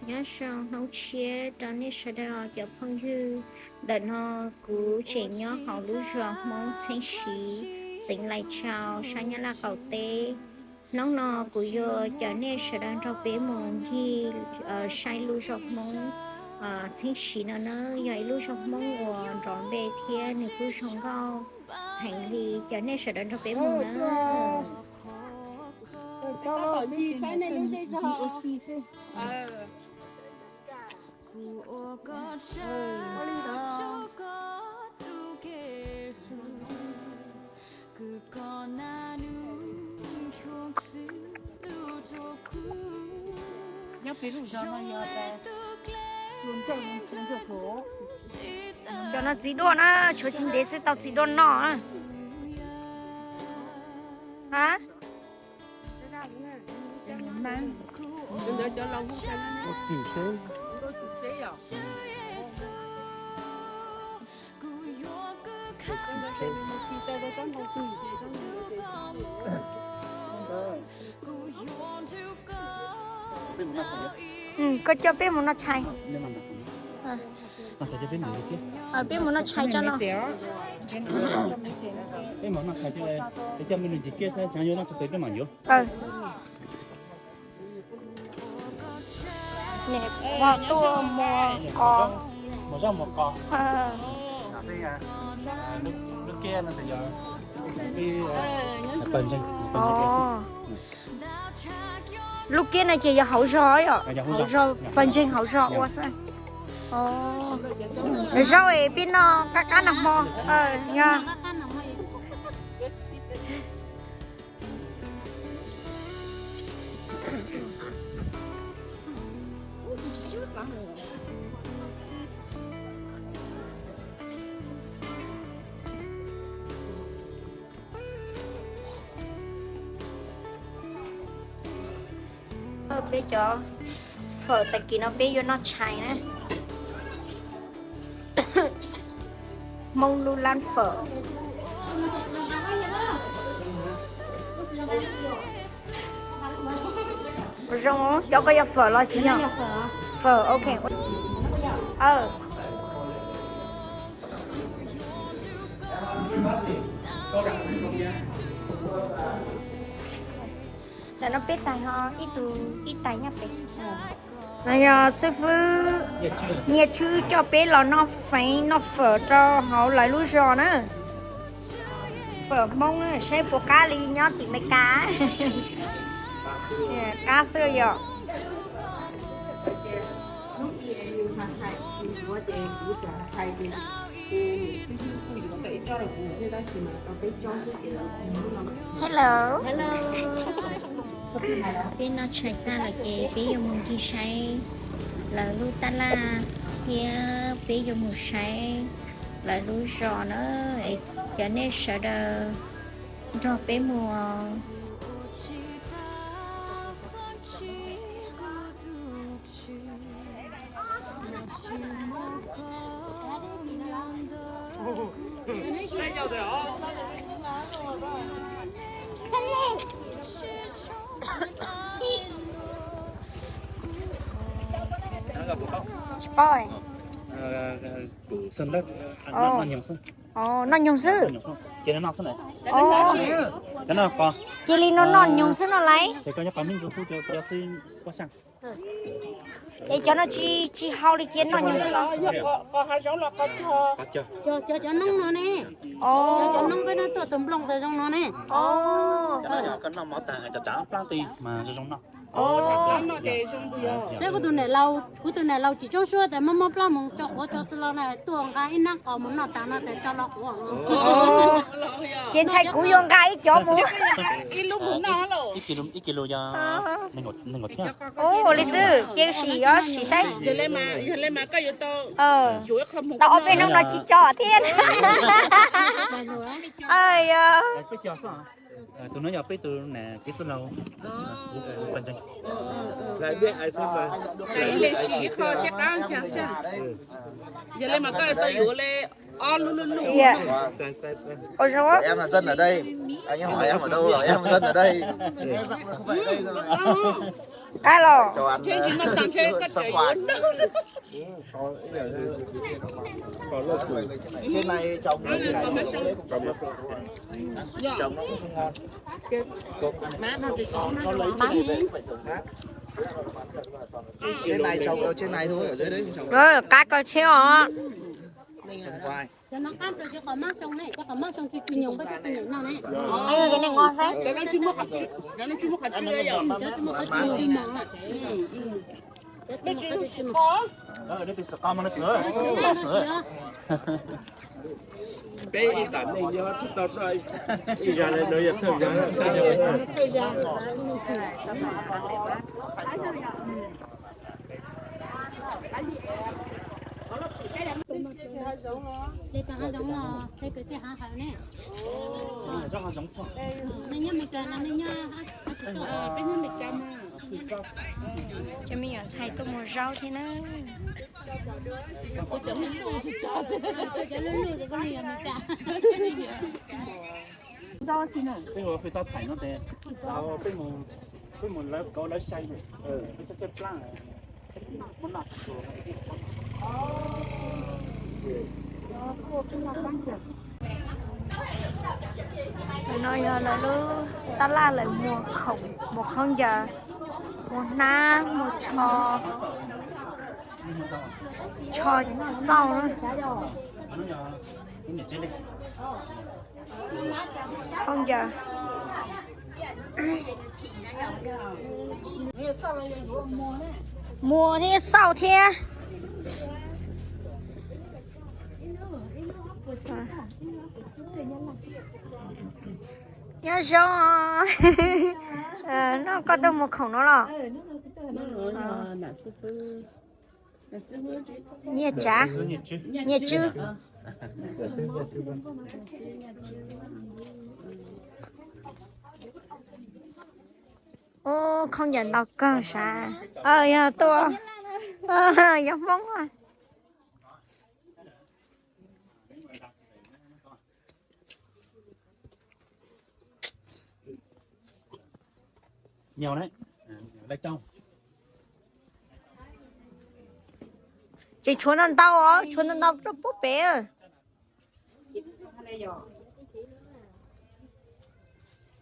Nyob zoo hnub tshiab rau nej sawv daws cov phooj ywg. Ntawm no kuv tseem nyob hauv lub zos Hmoob Txheeb Siv, xeev Lais Tsau, sab Nyab Laj qaum teb. Hnub no kuv yuav coj nej sawv daws nrog peb mus ncig saib lub zos Hmoob Txheeb Siv no na, yog ib lub zos Hmoob uas nrov npe thiab nws kuj zoo nkauj heev li, coj nej sawv daws nrog peb mus na. Cov no txiv duaj na, tshuav tsis ntev xwb tau txiv duaj noj na. Ha? Koj coj peb mus noj tshais. Peb mus noj tshais tso no. Nim no tuaj muag qos. Lub kiab no ces yog hauv zog yom, hauv zog, pawg ntseeg hauv zog ua xwb. Zaub es peb noj qab qab nag hmo. Peb cov fawm tag kis no peb yuav noj tshais na. Hmoob lub lab fawm. Zoo, cov koj yog fawm los tsis yog? Fawm, ok. Ntawm no peb tais ho ib tug ib tais nyob pem. No yog xib fwb Nyiaj Tshwj coj peb los noj feev noj fawm rau hauv lawv lub zos na. Fawm Hmoob na, saib puas qab li nyob tim Meskas. Qab xwb yom. Hello. Peb noj tshais tag lawm ces peb yuav mus ncig saib lawv lub tab laj thiab peb yuav mus saib lawv lub zos na. Es cov nej sawv daws nrog peb mus. Tsis paub. Noj nyoog xwb. Cia li no noj nyoog xwb no lauj. Es cov no tsis hau li, cia noj nyoog xwb los? Cov noob no ne. Cov noob peb no tuaj tus nplooj ntawd zoo no ne. Saib kuv tus niam laus, kuv tus niam laus tsis tsoob suab tes muab mob plab mus tso quav tso txwv los na, tuaj nqa ib nab qos mus noj tas no tes tso los quav. Ces ntshai kuv yuav nqa ib cov mus. Ib lub mus noj. Ib kis lus yog nees nkaum txhiab. Ua li xwb, ces sim, sim saib. Tau ob peb hnub no tsis tso thiab. Tus no yog peb tus niam tij tij laug. Ib leeg sim ib qho seb qab cas xwb. Yog li mas koj tau yuav li Ua zoo. Em là dân ở đây. Anh hỏi em ở đâu, bảo em là dân ở đây. Qab los. Châu An, ờ, sơ khoai. Trên này trồng, trên này trồng nó cũng không ngon. Nó lấy trên này về cũng phải trồng khác. Trên này trồng ở trên này thôi, ở dưới đấy không trồng. Qab kawg thiab os. Sơ khoai. Peb ib tam neej nyob tsis tau txog ib zag li no yog thawj zag. Ces peb hav zoov los peb kwv tij hav hawm ne. Nej nyob Meskas los nej nyob, peb nyob Meskas mas. Cov me nyuam ntxhais tuaj mus zaub thiab na. Peb mus peb tau txhais no ces peb mus lawv kauv lawv sai peb txoj caj plab. No yog lawv lub tab laj lawv muag khoom, muag khaub ncaws, muag hnab, muag tsho, tsho xauj na. Khaub ncaws. Muag thiab xauj thiab. Nyob zoo. Noj koj tuaj muag khoom no los? Nyiaj Tsav, Nyiaj Tswb. Ub, khaub ncaws ntau kawg sav. Yog tuaj, yog Hmoob. Ces tshuav ntau ntau os, tshuav ntau ntau rau puag pem.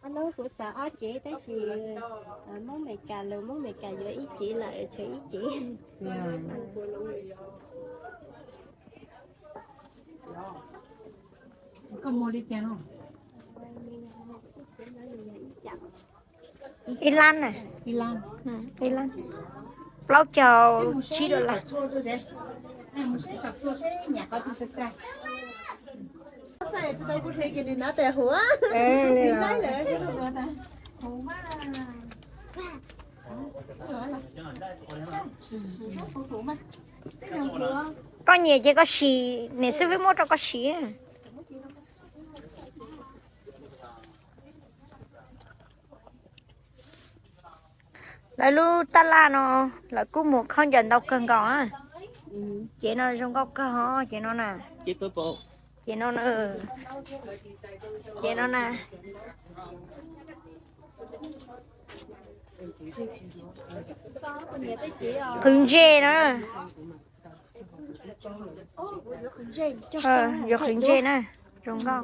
Ob lub kuv xav ob cev tab sis Hmoob Meskas los Hmoob Meskas yuav ib cev lawm, tshuav ib cev. Ib lab na, ib lab, plaub caug tsib dollar. Koj nyiam ces koj sim, niam xib fwb muab rau koj sim. Lawv lub tab laj no lawv kuj muag khaub ncaws ntau kawg nkaus. Cev no zoo nkauj kawg os, cev no na. Cev no, cev no na. Qhwv ntsej na. Yuav qhwv ntsej na, zoo nkauj.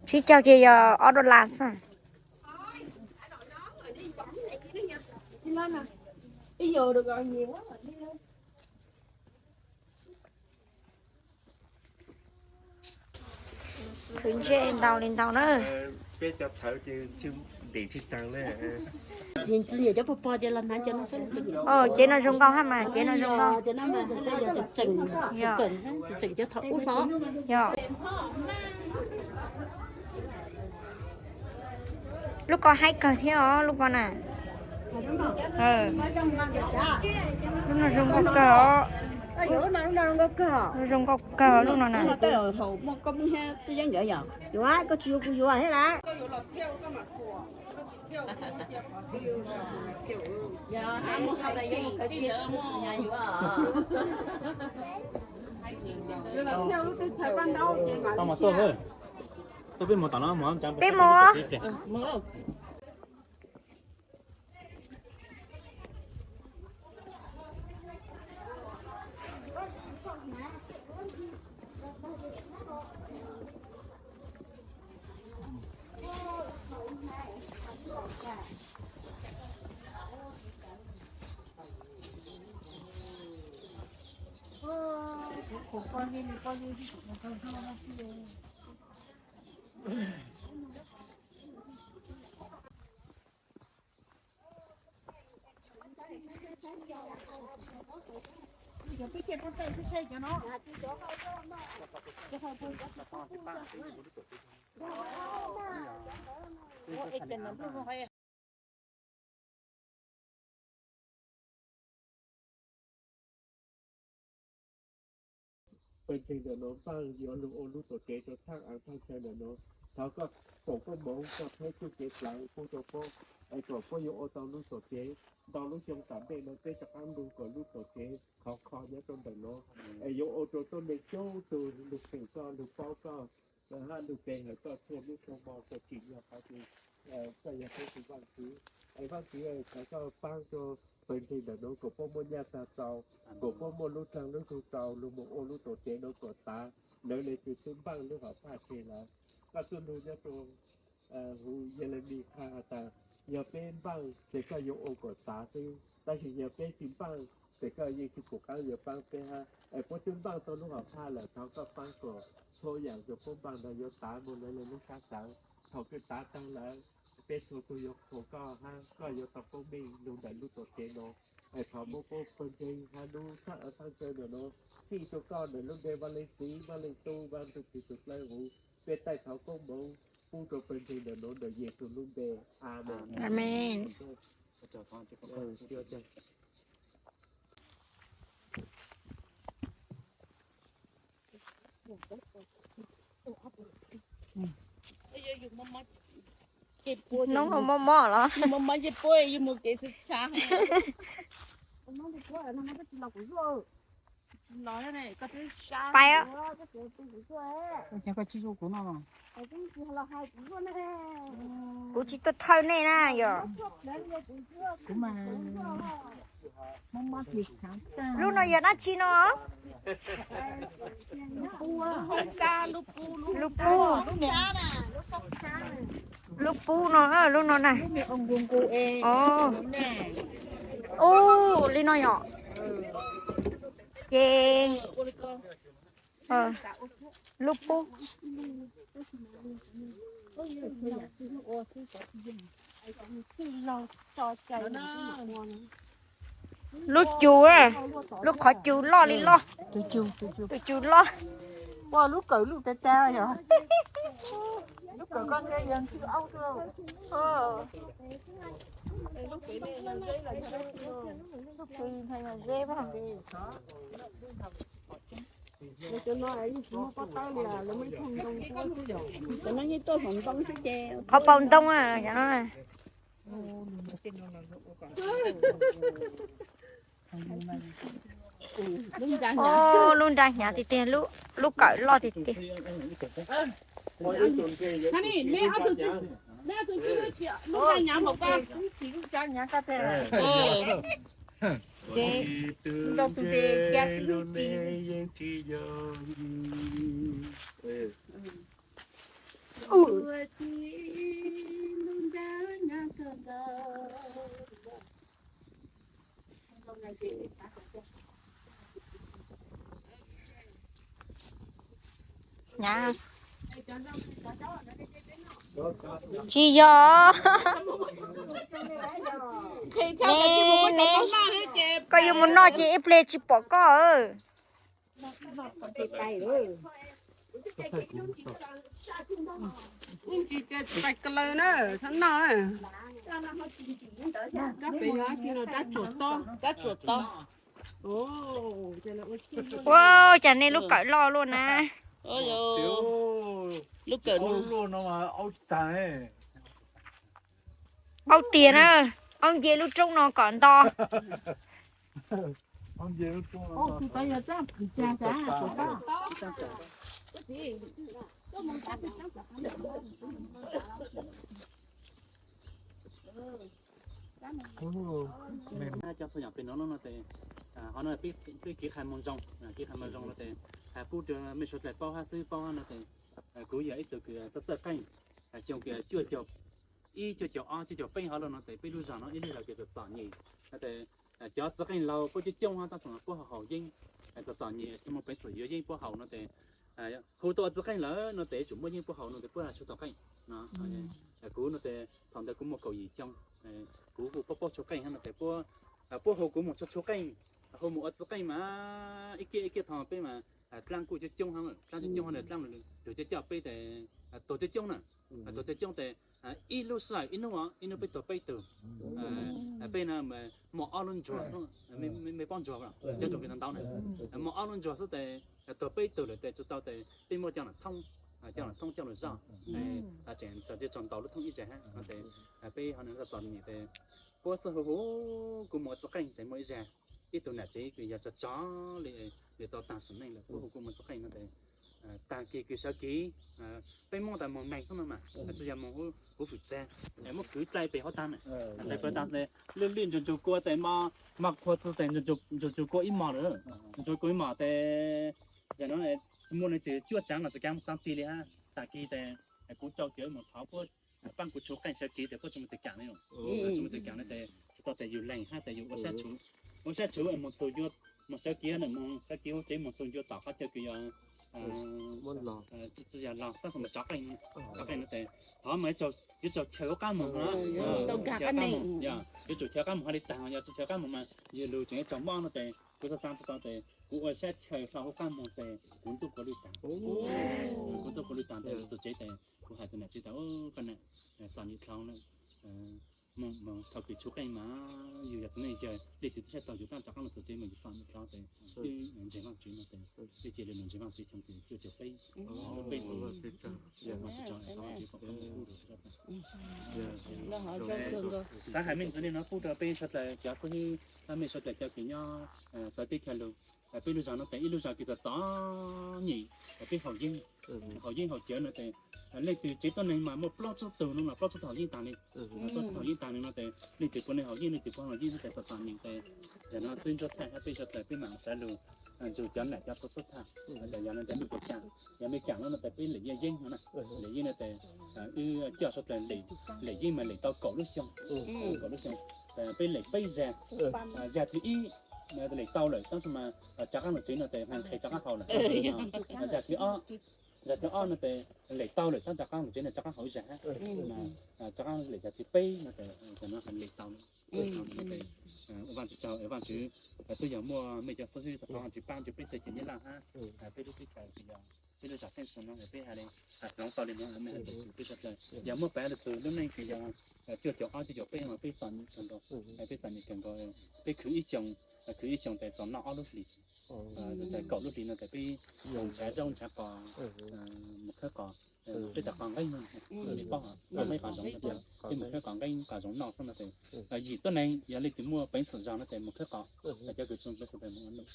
Tsib caug ces yog ob dollar xwb. Qhwv ntsej ntau li ntau na. Cev no zoo nkauj hab mas, cev no zoo nkauj. Yog. Lub ko haib kawg thiab os, lub ko na. Lub no zoo nkauj kawg os. Lub zoo nkauj kawg lub no na. Yuav, koj tsis yuav kuv yuav thiab lawm. Peb mus. Pawg ntseeg ntawm no npaj yuav lug ua lub tuam tsev rau thaj av thaj chaw ntawm no. Thov koj foom koob moov koj thaib txuj kev plaws pub rau puab, es kom puab yuav ua tau lub tuam tsev. Ntau lub xyoo tom ntej no peb rov qaab lug kom lub tuam tsev khov kho nyob rau ntawm no, es yuav ua rau tuab neeg coob tug lug feem koj, lug paub koj, hab lug pe hawm koj txhua lub xyoo mo txhua tsim nyog qhov twg. Koj yog peb tug Vaajtswv, es Vaajtswv thov koj paab rau pawg ntseeg ntawm no kom puab muaj nyaj tag txaus, kom puab muaj lub dlaag lub tug txaus lug moog ua lub tuam tsev no kom tav. Lawv le tug twb npaaj lub hom phaj tseg lawm. Koj txuj lug nyob rau huv Yelemis qha has tas, yog peb npaaj ces koj yuav ua kom tav xwb, tab sis yog peb tsis npaaj ces koj yeej tsis pum qaab yuav paab peb hab. Es puab twb npaaj tau lub hom phaj lawm, thov koj paab kom txhua yaam uas puab npaaj ntawd yuav tav moog lawv le lub sab xaav. Thaum kws tav taag lawm, peb txhua tug yuav qhuas koj hab koj yuav tau koob meej lug ntawm lub tuam tsev no. Es thov muab puab pawg ntseeg hab lub thaj av thaj chaw ntawm no fij rua koj ntawm lub npe Vaaj Leej Txiv, Vaaj Leej Tub, Vaaj Ntsuj Plig tug dlawb huv. Peb taij thov koob moov pub rua pawg ntseeg ntawm no ntawm Yexus lub npe. Amees. Noob hauv mob mob los? Pais. Kuv tsis tuaj thawj nej na yog. Lub no yog dab tsi no? Lub pub. Lub pub no, lub no na. Ub, li no yom. Ces lub pub. Lub cus, lub qhov cus loj li loj. Tus cus loj. Ua lub kawm lub tas tas yog. Qhov paus ntoo. Lub nra hnyav tiag tiag, lub kawm loj tiag tiag. Tsis yog. Ne, ne, koj yuav mus noj ces ib pliag tsis pom koj. Ua cas nej lub kawm loj luaj na. Lub kawm no. Aub tsis taag. Qaub tiag na, qaub nce lub roob no kom nto. Cov txhua yam pem no no tes, ho no peb kev qha moo zoo, kev qha moo zoo no tes, hais pub rau mej suav dlawg paub hab xwb paub hab no tes, kuv yog ib tug kws txawj txawj qeej, xyoo kws cuaj caug ib, cuaj caug ob, cuaj caug peb hov lawm no tes peb lub zog no ib lub zog kws txom txom nyem no tes, cov txiv qeej laus puab coob coob hab tab sis puab haus haus yeeb, txom txom nyem tsis muaj peev xwm yuav yeeb puab haus no tes, hu tau ua txiv qeej lawm no tes yuav tsum muaj yeeb puab haus no tes puab tshua tau qeej. Kuv no tes thaum ntawd kuv muaj kaum yim xyoo, kuv hu puab paub tshua qeej hab no tes puab hu kuv mus tshua tshua qeej, hu mus ua txiv qeej mas ib kiag ib kiag thaum peb mas dlaab kuj coob coob hab, dlaab coob coob hab dlaab lug coj coj peb tes tuag coob coob na, tuag coob coob tes ib lub sij hawm ib hnub, ib hnub peb tuag peb tug. Peb no muaj ob lub ntsuag xwb, mej paub ntsuag, cov ntsuag kws ntau ntau na, muaj ob lub ntsuag xwb tes tuag peb tug lawm tes tsis tau tes peb muab coj los thoob, coj los thoob coj los zoj, tseem tau ntaus lub thoob ib zag hab no tes, peb ho txom nyem tes puab xub hu hu kuv mus ua txiv qeej tes muaj ib zag, ib tug nam tsev kws yog tsov tsov li, li tau taag sim neej lawm puab hu kuv mus txiv qeej no tes, taag kis kws sawv kev, peb Moob tas moog neeg xwb no mas tsis yog moog huv fwm txag, muab kwv dlai pem huv taag na, dlai pem taag lwj lwj ntsuag ntsuag kua tes maj qhua txwj tes ntsuag ntsuag kua ib mos lawm, ntsuag kua ib mos tes, yog no tsis muaj leej twg cuab tsaav los tsis kav taag ti li hab, taag kis tes kuv tsau cawv moog thov puab paab kuv tshuv qeej sawv kev tes puab tsis muaj tug kaam li, tsis muaj tug kaam no tes tsis tau tes yug leeg hab tes yug ua sab tshuv, ua sab tshuv moog txug ncua, moog sawv kev na, moog sawv kev huv tsev moog txug ncua tom qhov chaw kws yog tsis yog log tab sis mas tsov qeej, tsov qeej no tes thov mas yuav tsaug chaw huv qaab moog, yuav tsum chaw huv qaab moog hab li taag, yog tsis chaw huv qaab moog mas yug lug tseem yuav tsaug mob no tes kuv xaav xaav tsis tau tes kuv ua sab chaw hlo huv qaab moog tes kuv ntuj puav lwj taag, kuv ntuj puav lwj taag tes txug tsev tes kuv has tug nam tsev tas, koj nam, txom nyem dlhau na, moog thaum kws tshuv qeej mas yug yog txiv neej yawg leej twg twb saib taug yug tab tsov qaab lug txug tsev mas yug txom nyem dlhau tes wb ntseeg Vaajtswv no tes wb cia li mus ntseeg Vaajtswv xyoo kws cuaj caug peb, peb tug, xaav has mej ntxiv le no pub rau peb suav dlawg cov xib hwb, mej suav dlawg cov kws nyob txawv teb chaws lug, peb lub zog no tes ib lub zog kws txom txom nyem, peb haus yeeb, haus yeeb haus cawv no tes leej twg tsev tuab neeg mas muaj plaub tsib tug no mas plaub tsib tug haus yeeb taag li, plaub tsib tug haus yeeb taag li no tes leej twg puav leej haus yeeb, leej twg puav haus yeeb tes txom txom nyem tes yog no xwb ntsuab txhaj hab peb suav dlawg peb mam sawv lug ntsug cov nam cov tub xub thaj, yog no tes mej puas kaam, yog mej kaam no no tes peb lem yeeb no na, lem yeeb no tes wb coj suav dlawg lem yeeb mas lem tau kaum lub xyoo, kaum lub xyoo, peb lem peb zag, zag thib ib lem tau lawm tab sis mas tsov qaab lug tsev no tes haj qhe tsov qaab hau lawm, zag thib ob, zag thib ob no tes lem tau lawm tab tsov qaab lug tsev no tsov qaab hau ib zag hab, tsov qaab lem zag thib peb no tes no lem tau lawm. Ua Vaajtswv tsaug, Vaajtswv twb yog muaj mej cov xib hwb tau Vaajtswv paab rua peb teb chaws Nyab Laj hab, peb lub teb chaws kws yog peb lub zog Theej Xwm no peb has le, has hloov tau le no mej has le peb suav dlawg yog muaj peb le txug lub neej kws yog cuaj caug ob cuaj caug peb mas peb txom nyem kawg nkaus, peb txom nyem kawg nkaus, peb khwv ib xyoos, khwv ib xyoos tes txog noj ob lub hlis, kaum lub hlis no tes peb nrhav zaub nrhav qos, mus khawb qos, peb tas qos nqeeb, mej paub, qos nqeeb qos zoov, peb mus khawb qos nqeeb qos zoov noj xwb no tes yim tuab neeg yog leej twg muaj peev xwm zog no tes mus khawb qos, cov kws tsis muaj peev xwm tes mus ua luj,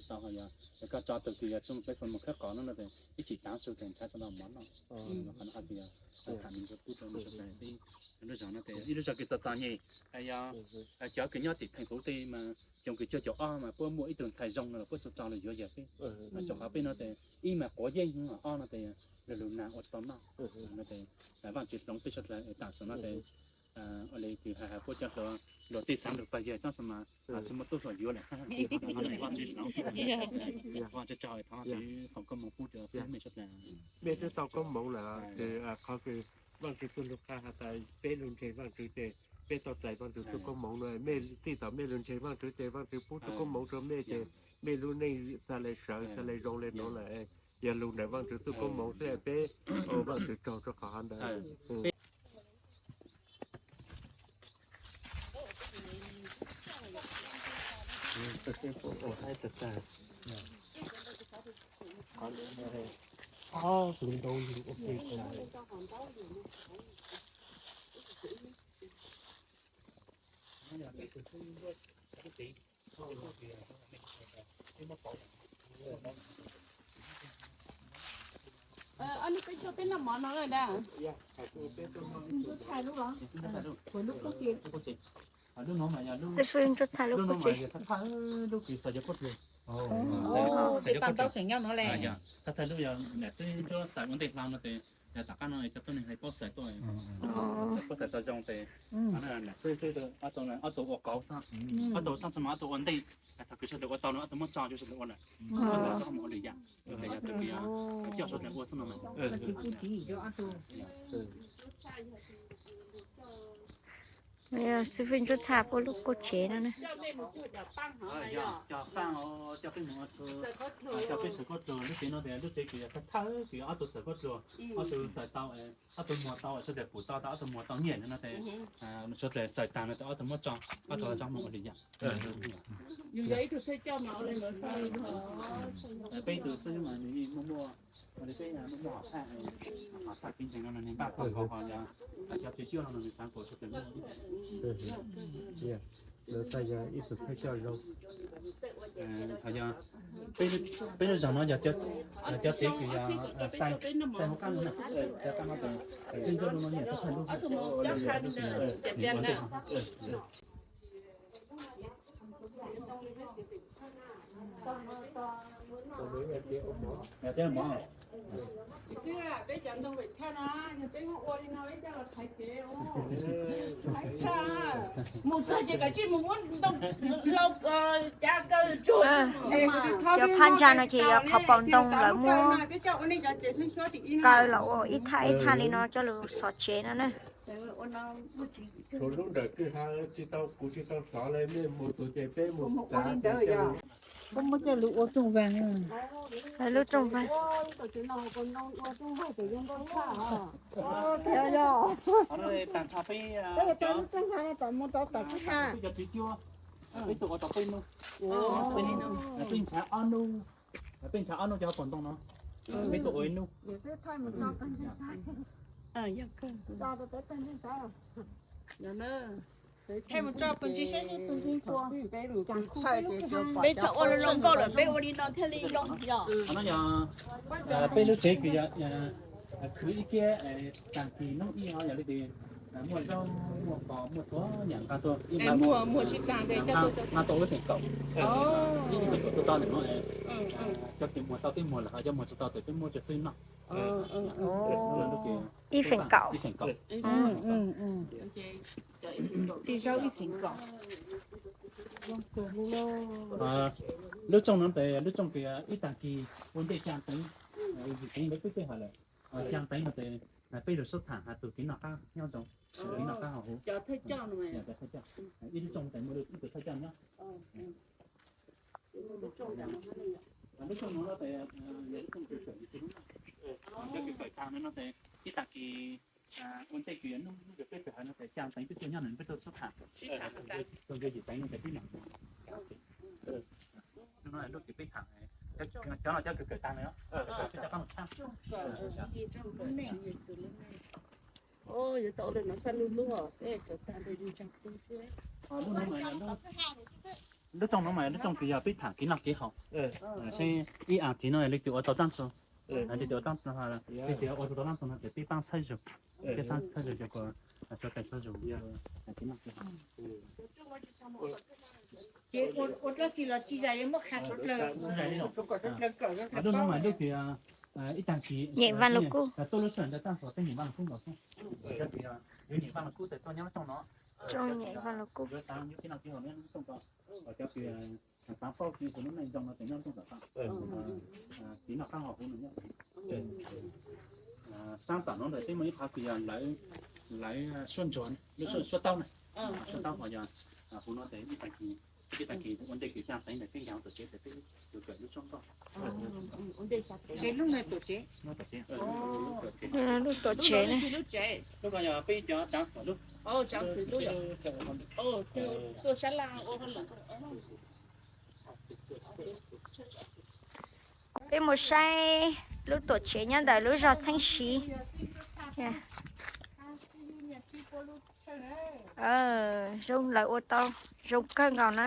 tau yog koj tso tug kws yog tsis muaj peev xwm mus khawb qos no no tes ib chim taav su tes nrhav tsi tau mov noj. Qhov no hab tes yog tham me ntsis pub rau mej suav dlawg peb lub zog no tes ib lub zog kws txom txom nyem, yog cov kws nyob tim theem huv teb mas xyoo kws cuaj caum ob mas puab muaj ib tug ntxhais zoo no los puab tsis tso lug yuav yawg peb, rua qhov peb no tes ib mas quav yeeb, ob no tes lug lug nag ua tsis tau noj no tes Vaajtswv hloov peb suav dlawg tam sim no tes ua le kws has has puab cov hluas tej xaav lug pawg yawg tab sis mas tsis muaj tub hluas yuav lawm, Vaajtswv hloov, Vaajtswv tsaug, thov Vaajtswv foom koob moov pub rua mej suav dlawg. Mej twb tau koob moov lawm tes qhov kws Vaajtswv txuj lug qha has tas peb lug ntseeg Vaajtswv tes peb tau txais Vaajtswv txuj koob moov no, mej txij thaum mej lug ntseeg Vaajtswv tes Vaajtswv pub txuj koob moov rua mej tes mej lub neej xaav le sawv xaav le zoo le nuav lawm. Yog lug ntawm Vaajtswv txuj koob moov xwb, peb ua Vaajtswv tsaug rua qhov hov ntawd. Ob neb peb coj peb noj mov no lawm da. Xib fwb Ntsuab Txhaj lub kuj tsev. Lub no mas yog lub, lub no mas yog thawj thawj lub kws xaws cov khaub dluag. Xaws cov khaub dluag, thawj thawj lub yog niam xib fwb Ntsuab xaws ua ntej hlo no ces yog tom qab no cov tuab neeg hais paub xaws tuaj, paub xaws tau zoo ces niam xib fwb ob tug ua kauv xwb, ob tug toj txog mas ob tug ua ntej, thaum kws sawv daws ua tau no ob tug muab tso rau sawv daws ua lawm, ob tug mus ua lwm yam, yog tus kws yog coj sawv daws ua xwb no. Xib fwb Ntsuab Txhaj puab lub kuj tsev no na. Coj peb mus ua, coj peb xaws khaub dluag lub tsev no tes lub tsev kws yog thawj thawj kws yog ob tug xaws khaub dluag, ob tug xaws tau, ob tug muag tau sawv daws pum tau, ob tug muag tau nyiaj no tes sawv daws xaws tag no tes ob tug muab tso, ob tug tso mus ua lwm yam. Peb ib tug xwb mas nws muaj muaj, ua li peb muaj muaj hom thaj, hom thaj kev ntseeg no nws npaj txog nkaus ho yog cov tsev cuab no nws xav nkaus sawv daws muaj. Lawv txawj yog ib tug thawj coj zoo. Ho yog peb lub zog no yog cov tsev kws yog xaws hauv qab no na, cov qab no tes txij ntsoj lub no nyiam tau thawj lub. Yog tias mov, mus txog ces kav tsij mus muab ntoo hlau cav kaw tsuag. Cov phab ntsa no ces yog qhov paus ntoo lawv muab kaw los ua ib thaj ib thaj li no coj lug xov tsev no na. Tshuav lub ntawm kwj ha tsis tau, kuv tsis tau xov li, mej mus tus ces peb mus txav. Koj muab coj lug ua rooj vag. Lub rooj vag. Peb tug ua tau peb nub, peb ntshav ob nub, peb ntshav ob nub cov paus ntoo no, peb tug ua ib nub. Peb txhob ua zoo nkauj lawm, peb ua li no thiaj li zoo yog. No yog peb lub tsev kws yog khwv ib kiab, tag kis hnub ib ho yog li tis muaj zaub muaj qos muaj txhua yam nqa tuaj, muag tsis tag nqa tuaj ua ib feem kaum, ib feem kaum tuaj tso ntawm no, cov kws muag tau peb muag lawm, ho cov muag tsis tau tes peb muab rau xwb noj. Ib feem kaum. Ib feem kaum. Tij zaub ib feem kaum. Lub rooj no tes lub rooj kws ib tag kis ua ntej caa teev, yim teev lawv twb peb hais lawm, caa teev no tes peb lug sub tham has tus kev noj qab nyob zoo, kev noj qab haus huv. Ib lub rooj tes muaj ib tug thawj coj nyob. Lub rooj no tes yog lub rooj kws kawm, cov kws kawm tag no tes ib tag kis ua ntej kws yog hnub kws peb kawm hais no tes caa teev peb tuaj nyob no peb tuaj sub tham. Txog ntua yim teev no tes peb mam. Lub no lub kws peb tham, cov no cov kws kawm tag no, peb cov qab mus tshab. Lub rooj no mas lub rooj kws yog peb tham kev noj kev haus, seb ib as thiv no leej twg ua tau taab txug, leej twg ua tau taab txug no ces peb paab txhawb zug, peb paab txhawb zug cov kws tau taab txhawb zug kev noj kev haus. Lub no mas lub kws ib tag kis tuaj lub sij hawm ntawd taab txug peb nyem Vaaj Lug Kub nkaus xwb, cov kws yuav nyem Vaaj Lug Kub tes tuaj nyob lub rooj no, cov kws yuav xaav paub txug lub neej zoo no tes nyob lub rooj tom tod, kev noj qaab haus huv no nyob. Saab tom no ntawd peb muaj ib qhov kws yog lawv suab ntsuag, lub suab taub na, suab taub ho yog huv no tes ib tag kis ua ntej kws xyaa teev ntawm peb ncaag tuam tsev tes peb yuav kawm lub suab nkauj. Lub tuam tsev ne. Lub ko yog peb cov tsaav xwm lub. Peb mus saib lub tuam tsev nyob ntawm lub zog Txheeb Siv. Zoo lawv ua tau zoo kawg nkaus na.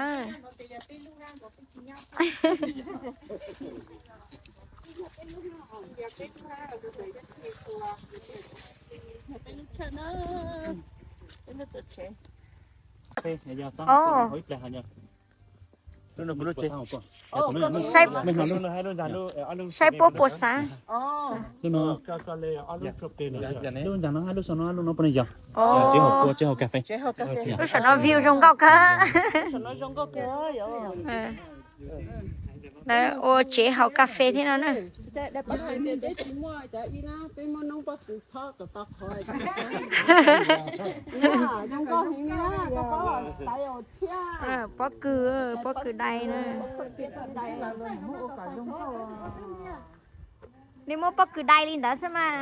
Saib puab puas xav. Lub ntawm no, lub saum no, lub no puas yog? Tsev haus kua, tsev haus kas fes. Lub saum no view zoo nkauj kawg. Lawv ua tsev haus kas fes thiab no na. Pob kws, pob kws dai na. Nej muab pob kws dai li ntawd xwb mas.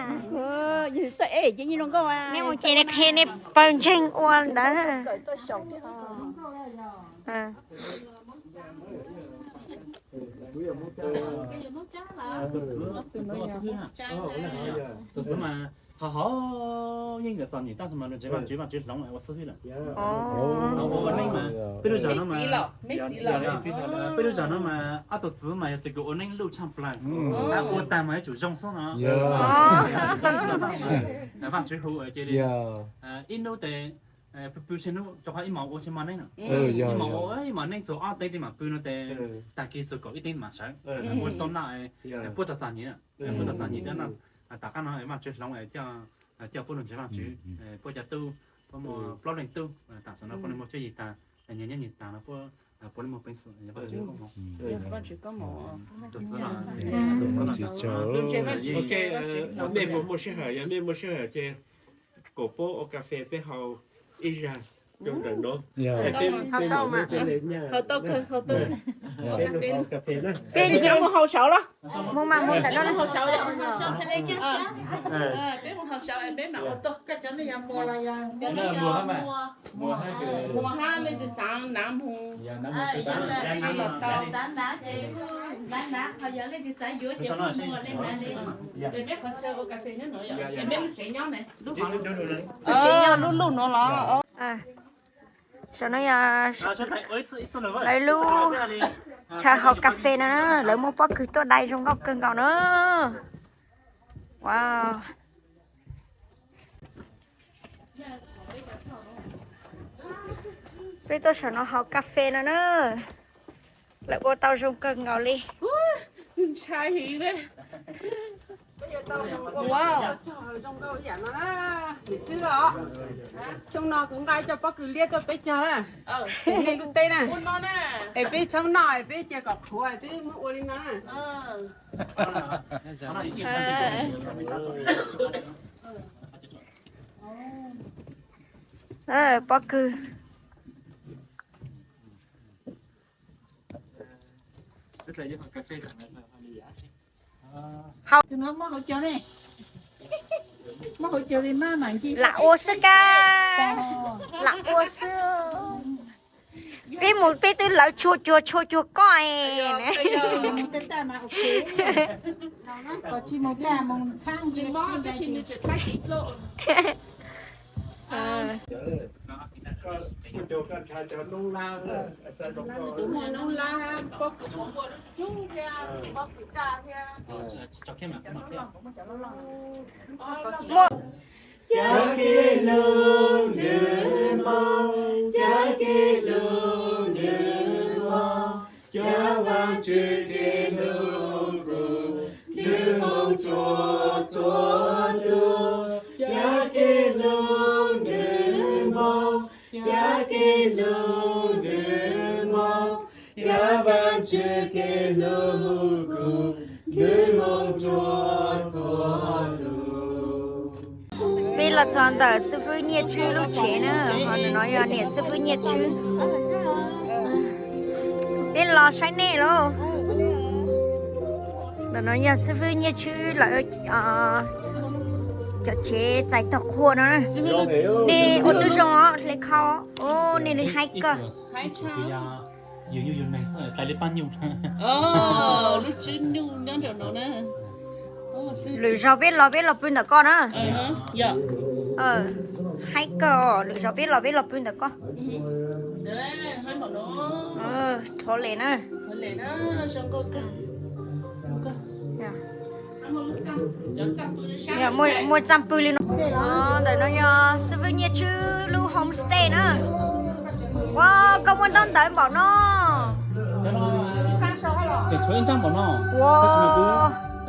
Nej mus ces qhia nej pawg ntseeg ua ntawd. Tus txiv mas ho ho yeej nkawd txom nyem tab sis mas nws ntseeg Vaajtswv, Vaajtswv hloov ua xib hwb lawm. Ua neej mas peb lub zog no mas, peb lub zog no mas ob tug txiv mas yog tus kws ua neej luj tshaj plaws, ua tag mas yuav tsum zoo xwb no. Vaajtswv hu cia li ib hnub tes pw pw tsheej hnub rau qhov ib hmos ua tsis hmo neej no. Ib hmos ua ib hmos neej txug ob teev tej mam pw no tes tag kis txug kaum ib teev mam sawv. Ua tsis tau noj, puab txom txom nyem, puab txom txom nyem thiab no. Tom qab no Vaajtswv hloov coj puab lug ntseeg Vaajtswv, puab cov tub, puab muaj plaub leej tub, tam sim no puab le muaj cuab yig tag, nyias nyob nyias tag no puab, puab le muaj peev xwm Vaajtswv koob hmoov. Mej muaj sij hawm, yog mej muaj sij hawm ces kom puab ua kas fes peb haus ib zag rau ntawm no. Peb mus haus saud los? Mus mas mus ntawm no. Peb mus haus saud, peb mam ua tau. Muag hab leej twg xaav naav moog, naav los tau, naav ces naav, ho yog leej twg xaav yuav ces muag leej naav li. Ces peb qhov chaw ua kas fes nyob no, es peb lub tsev nyob ne, lub, lub nuav los. Saum no yog lawv lub chaw haus kas fes no, lawv muab pob kws tuaj dai zoo nkauj kawg nkaus na. Wow. Peb tuaj saum no haus kas fes no na, lawv ua tau zoo kawg nkaus li. Xyoo no kuv nqa cov pob kws liab tuaj peb cog na, nej lub teb na, es peb txhob noj, peb cia kom qhuav peb muab ua li no na. Pob kws. Lam ua xwb kab, lam ua xwb. Peb mus peb twb lawv tshua cuag tshua cuag koj. Muaj. Cov kev lug nrwg moog, cov kev lug nrwg moog, cov Vaajtswv kev lug kug nrwg moog rua txhua tug. Cov kev lug nrwg moog, cov kev lug nrwg moog, cov Vaajtswv kev lug kug nrwg moog rua txhua tug. Peb los txog ntawm xib fwb Nyiaj Tswb lub tsev na, ho ntawm no yog niam xib fwb Nyiaj Tswb. Peb los saib nej lauj. Ntawm no yog xib fwb Nyiaj Tswb lawv cov tsev txais tog qhua no. Nej ua tub zoo os, hle khau. Nej li haib kawg. Lwm zaug peb los peb los pw ntawm koj na. Haib kawg, lwm zaus peb los peb los pw ntawm koj. Rov les na. Muaj txaj pw li no. Ntawm no yog xib fwb Nyiaj Tswb lub homestay na. Ua, koj muaj ntaub ntawv npaum no. Tseem tshuav ib nrab npaum no. Ua,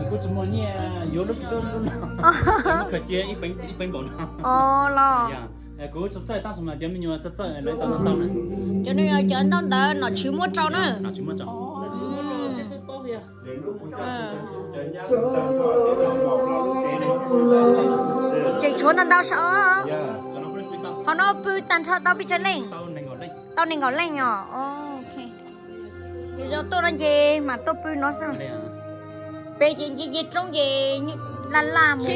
kuv tsis muaj nyiaj yuav lub, lub, lub no. Khaws cia ib peev npaum no. Los kuv tsis txawj tab sis mas cov me nyuam txawj txawj lawv tau tau na. Cov no yog cov ntaub ntawv nom tswv muab rau na. Nom tswv muab rau. Tseem tshuav ntau ntau sav. Qhov no pw tag nrho tau pes tsawg leej? Tau nees nkaum leej os. Yog tuaj no ces mam tuaj pw no xwb. Peb ces nce nce roob ces laj laj mus.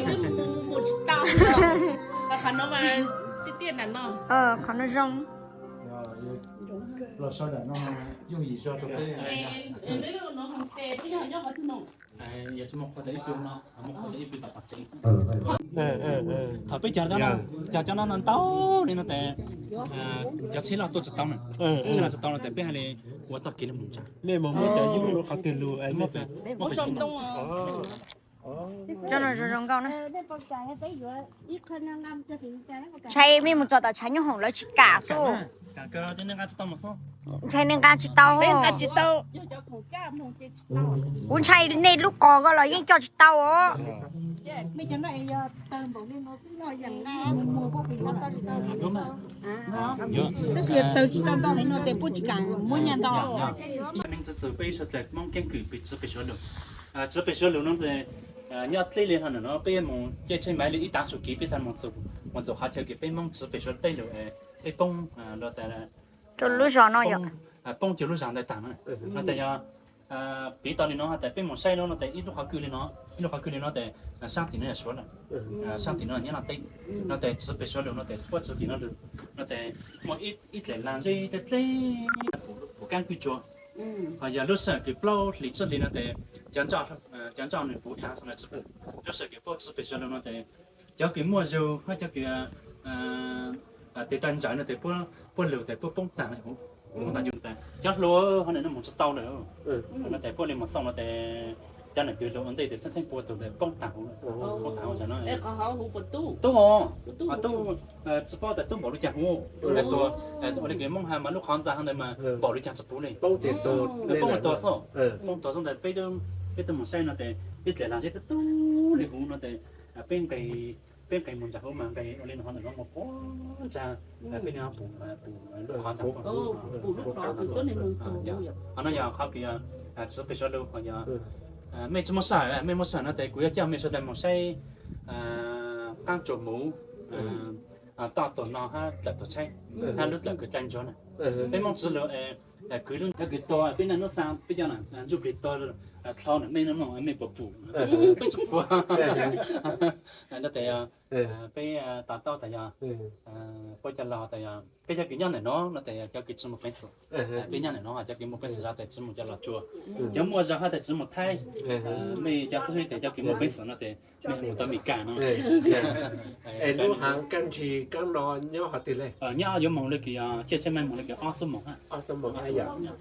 Qhov no zoo. Thaum peb cog cov no ntau li no tes, cov tsheb loj tuaj tsis tau na, tsheb loj tsis tau no tes peb hais li ua txoj kev no mus tsa. Cov no zoo zoo nkauj na. Ntshai mej mus txog tom tshav nyob hoom lawv tsis kam xwb. Ntshai nej nqa tsis tau. Kuv ntshai nej lub qos ko los yeej coj tsis tau os. Tab sis yog taws tsis tau ntau li no tes puab tsis kam muab nyaj ntau. Neeg txwv txwv peb sawv daws Hmoob keeb kwm pes tswv pes suav lug. Tswv pes suav lug no nyob dleb li no no peb mus caij tsheb maiv li ib tav su kev peb txhaj mus txug qhov chaw kev peb Hmoob tswv pes suav tej lug peb poob rau lub zos no, poob cuag lub zos ntawd tag no. No tas yog piv tau li no tas peb mus saib no no tas ib lub qhov kwj li no, ib lub qhov kwj li no tas sab tim no yog Suav lawm, sab tim no nyob Naj Teb. No tas tswv pes suav lug no tas puab tswv tim no lug no tas muaj ib dlaim lag zeb dleb puv kaab kwj tsua. Ho yog lub sij hawm kws plaub hlis tsib hlis no tas cov ntsoj nws puv taag no tsis pum. Lub sij hawm kws puab tswv pes suav lug no tas cov kws muaj zug hab cov kws tes taw ntsawv no tas puab lug tas puab poob taag lawm huv. Cov hluas hov ntawm no mus tsis tau lawm no tas puab li mus xauj no tas cov nam kws lug ua ntej tas txheeb txheeb puag tug tas poob taag huv, poob taag huv no. Tub, tub tsis paub tas tub npaum li caag huv. Ua li kws Moob has mas lub qhov ntxa hov ntawd mas npaum li caag tsis puv li. Poob tug xwb, poob tug xwb ntawd peb, peb tug mus saib no tas ib dlaim lag zeb tub tub li huv no tas peb nqis, peb nqis mus ntsag huv mas nqis ua li no hov ntawm no mus puag ntsag, peb li no pum, pum lub qhov ntag. Qhov no yog qhov kws tswv pes suav lug, qhov yog mej tsis muaj sij hawm, mej muaj sij hawm no tas kuv yuav coj mej sawv daws mus saib qaab tsuas muv, toj tuag no hab dlawm tuag tshaib, hab lub dlawm kws dlai ntsuag na. Peb Moob tswv lug kwv lub, cov kws tuag peb naj nub xaa peb cov ntsuj plig tuag dlhau na mej nub no mej puas pum? Peb tsis pum. No tas yog peb to taub tas yog puab cov laug tas yog peb cov kws nyob ntawm no no tas yog cov kws tsis muaj peev xwm. Peb nyob ntawm no cov kws muaj peev xwm zog tas tsis mus cov los tsua, cov muaj zog hab tas tsis mus thaib. Mej cov xib hwb tas cov kws muaj peev xwm no tas mej mus tau Meskas no. Es lub haav Kaab Ntshis kaab no nyob qhov twg le? Nyob yuav moog le kws yog caij tsheb maiv moog le kws ob xuab moos hab.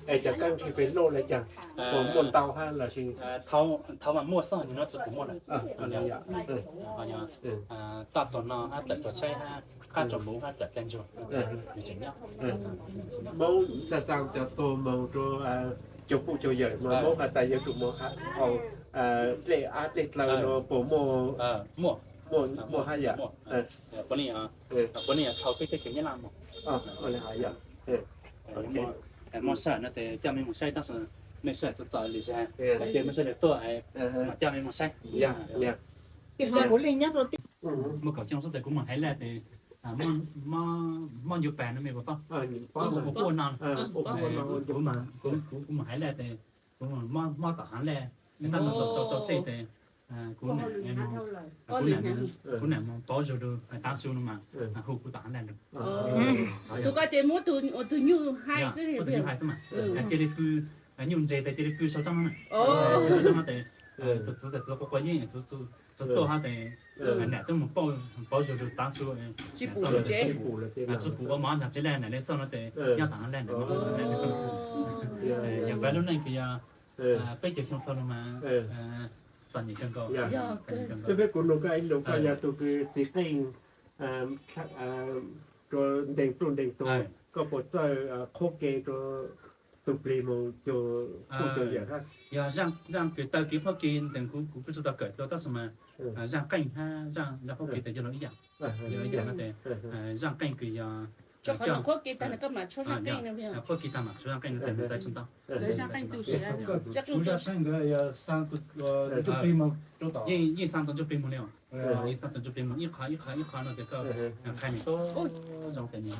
Es cov Kaab Ntshis pem loj le caag, puas muaj ntau hab los sis? Thaum mas muaj xwb, nim no tsis pum muaj lawm. Toj tuag no hab dlawm tuag tshaib hab qaab tsuas muv hab dlawm dlai ntsuag. Moob txag txag cov tuag moog rua cov puj cov yawm mas Moob has tas yuav tsum moog hau dlej ab dlej dlaw no puas muaj? Muaj hab yom. Puav leej yog dhau peb teb chaws Nyab Laj moog. Muaj sij hawm no tes coj mej moog saib tab sis mej sij hawm txom txom lwm zag, tes mej sawv daws tuaj mas coj mej moog saib. Muaj kaum xyoo xwb tes kuv moog haiv laj tes mob ncuav pag no mej puas paub? Ua quaj no, kuv moog haiv laj tes kuv moog mob tom haav laj, tab sis txog txog txij tes kuv nam moog pauv zug lug hais tav su no mas hu kuv tom haav laj lug. Tus ko ces muab tus nyuj hais xwb, tus nyuj hais xwb mas cia li pw, nyuj ntse tes cia li pw sau roob no na. Pw sau roob no tes Tus txiv tas txiv quav quav yeej txiv txawj tuaj hab tes nam twb mus pauj zuj zus tav su, tsis pum ua mov nrog tsev laj nam le xauj no tes nyob tas laj nam. Yog peb lub neej kws yog peb caug xyoo dhau los mas txom nyem kawg nkaus. Xwb peb kuv nug koj ib lus, koj yog tus kws txiv qeej rua ntees ruj ntees tuag, koj puas txawj qhuab ke rua tus plig moog cuag puj cuag yawm hab? Yog zaaj kws taw kev qhuab ke tes kuv kuj tsi tau kawm dlua tab sis mas zaaj qeej hab zaaj qhuab ke tes yog lug ib yaam. Yog ib yaam no tes zaaj qeej kws yog qhuab ke tag mas tshuav zaaj qeej no tes nws txawv tsi ntau. Yeej xa tau ntsuj plig moog li os, yeej xa tau ntsuj plig moog ib qho ib qho ib qho no tes koj qha nws zoo tes nws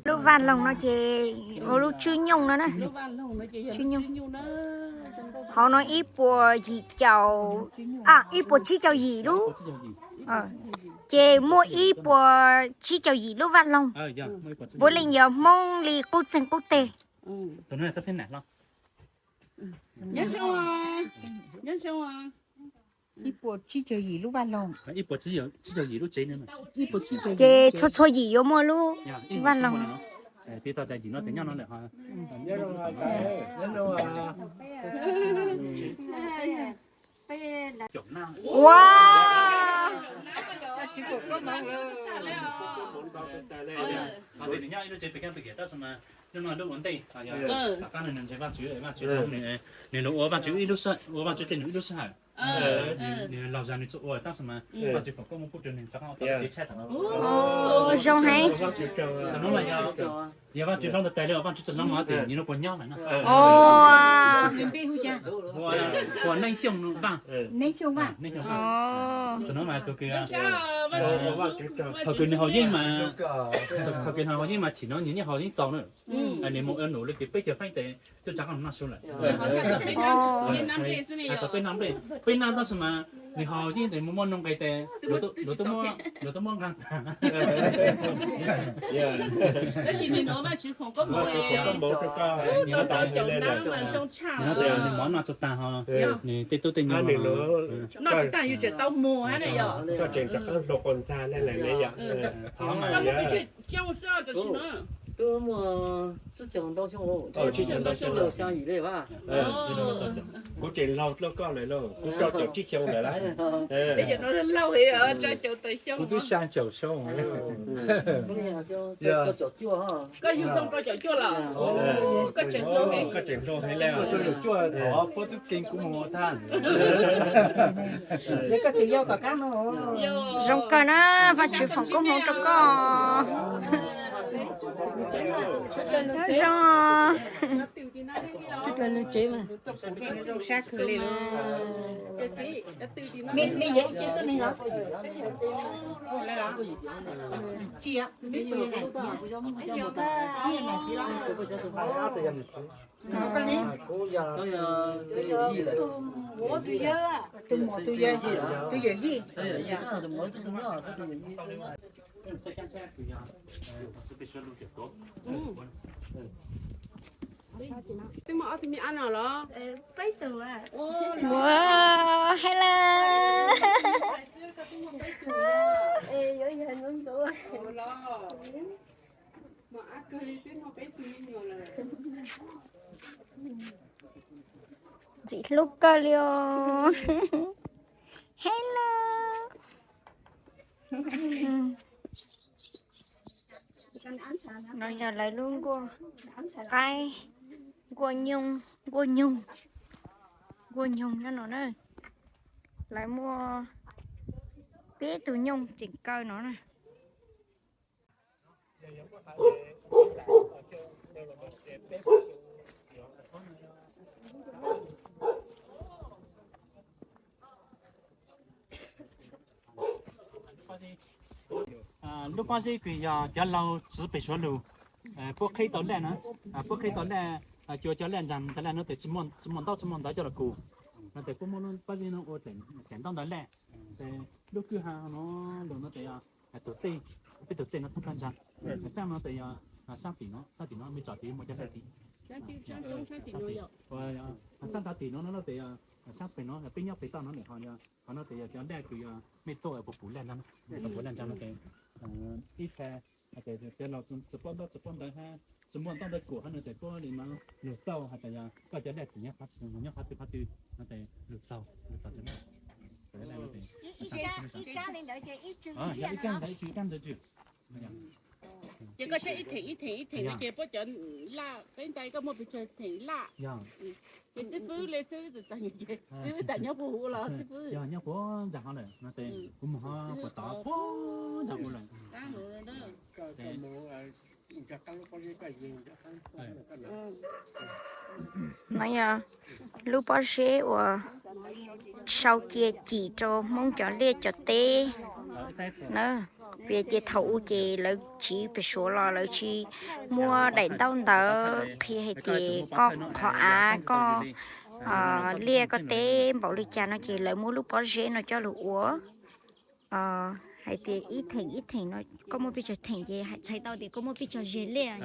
Lub vaj loog no ces ua lub tswb nyooj no na. Tswb nyooj. Hauv no ib puas yim caum, ib puas tsib caug yim lub, ces muaj ib puas tsib caug yim lub vaj loog. Puav leej yog Hmoob li qub txeeg qub teg. Ib puas tsib caug yim lub vaj loog. Ces txhua txhua yim yuav muaj lub vaj loog. Ua, nws nyob ib lub tsev pem keeb pem kiag tab sis mas hnub no lub ua ntej, tom qab no nws ntseeg Vajtswv, Vajtswv, nws ua Vajtswv ib lub sij, ua Vajtswv tej nws ib lub sij hawm. Nws laug zag nws txawm ua tab sis mas Vajtswv foom koob hmoov pub rau nws rov qab ua tau lub tsev tshaib tag. Zoo heev. Tus no mas yog Vajtswv hlob ntawd tas li, Vajtswv txawj hlob mas tias nws no puas nyob lawm no. Ua Neeb Xyooj Vaj. Neeb Xyooj Vaj. Tus no mas tus kws thaum kws nws haus yeeb mas, thaum kws nws haus yeeb mas chim no nws yeej haus yeeb txaus na. Nws mus ua num li tias peb caug feeb tes twb rov qab noj su lawm. Hais tau peb naj nplej, peb naj tab sis mas nws haus yeeb tes mus muaj nuj nqes tes luag twb muab nqaa tag. Tab sis nws nov Vajtswv foom koob hmoov, tau caum nab mas zoo tshaj. Nws mov noj tsis tag ho, nws tej tub tej nyuag noj tsis tag yus tseem tau mus hab ne yog. Koj tseem rov qab hluas quas ntxag le lawm ne yom. Koj lub tsev xyoo xwb tam sim no. Twb muaj tsib caug ntau xyoo, tsib caug ntau xyoo, xyaa yim li va. Kuv tseem laug dlua koj lawm lauj, kuv rau caum tsib xyoo lawm lauj. Kuv twb xyaa caum xyoo. Koj yug xyoo rau caum cuaj los? Koj tseem laug heev, koj tseem laug heev le. Rau caum cuaj thaum puab twb keeb kuv mus thaj. Koj tseem yau tom qab no. Zoo kawg na, Vajtswv foom koob hmoov rau koj. Zoo. Sab kawg li. Tus muam tus yawg, tus yawm yij. Twb muaj ob tug me ab no los? Ua, hello. Ntxim hlub kawg li os. Hello. No yog lawv lub nkuaj qaib, nkuaj nyoog, nkuaj nyoog, nkuaj nyoog nyob no na. Lawv muaj peb tug nyoog tseem kaw no na. Lub pob zeb kws yog cov laug txwv pem Suav lug, puab qheb tau laj na, puab qheb tau laj, cua cov laj nraag tas laj no tes tsis muaj ntaub tsis muaj ntawv coj los kus, no tes puab muab lub pob zeb no ua daim ntaub ntawv laj. Tes lub kwj ha no lug no tes yog tus txej, peb tus txej no thoob plawg ntsaag, txaj no tes yog sab tim no, sab tim no me tsom tid muaj cov laj tid. Sab ntav tim no no ces yog sab pem no, peb nyob pem toj no nim ho yog qhov no ces yog cov dej kws yog mej tuaj puv puv laj no, puv puv laj ntsa no ces ib txha ces cov laus tsis paub ntaub tsis paub ntawv hab tsis muaj ntaub ntawv kuam hab no ces puab li no lug xauj has tas yog koj cov dej tsis nyob qhov twg qhov twg no ces lug xauj lug xauj ib kab ntawd ib kab ntawd. Ces koj saib ib theem ib theem ib theem no ces puab cov laj peb ntais koj muaj pes tsawg theem laj. Ces xib fwb le xib fwb txawm txog ces xib fwb tas nyob puag huv los xib fwb. Yog nyob puag ntawm hov lawm no ces kuv mus ho puag tod puag ntawm huv lawm. No yog lub pob zeb uas sau cia cim rau Hmoob cov liaj cov teb na. Vim tias thaum ub ces lawv tsiv pem Suav los lawv tsis muaj daim ntaub ntawv qhia hais tias koj qhov av koj liaj koj teb npaum li cas no ces lawv muab lub pob zeb no coj lug ua hais tias ib theem ib theem no koj muaj pes tsawg theem ces txhais tau tias koj muaj pes tsawg zeg liaj.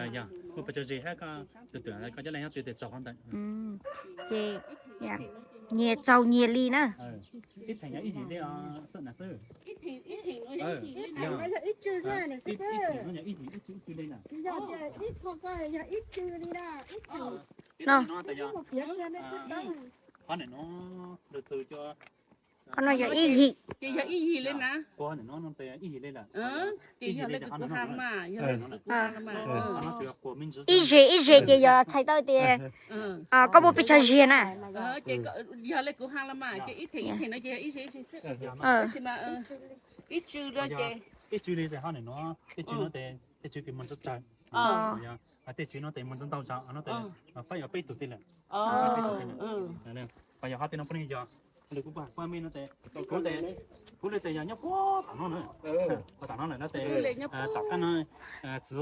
Ces nyias txaus nyias li na. Qhov no yog ib yig. Ces yog ib yig li na. Ib zeg ib zeg ces yog txhais tau tias koj muaj pes tsawg zeg na. Yog li kuv hais los mas ces ib theem ib theem no ces yog ib zeg ib zeg xwb. Tab sis mas ib tsw no ces ib tsw li ces ho nim no tej tsw no ces tej tsw kws muaj ntau tsawg, tej tsw no ces muaj ntau ntau zog no ces faib yuav peb tug tij lawm. Pas yog qhov twg no poj niam yog li kuv pab mej no ces kuv li ces yog nyob puag tom no na, puag tom no lawm no ces tom qab no txiv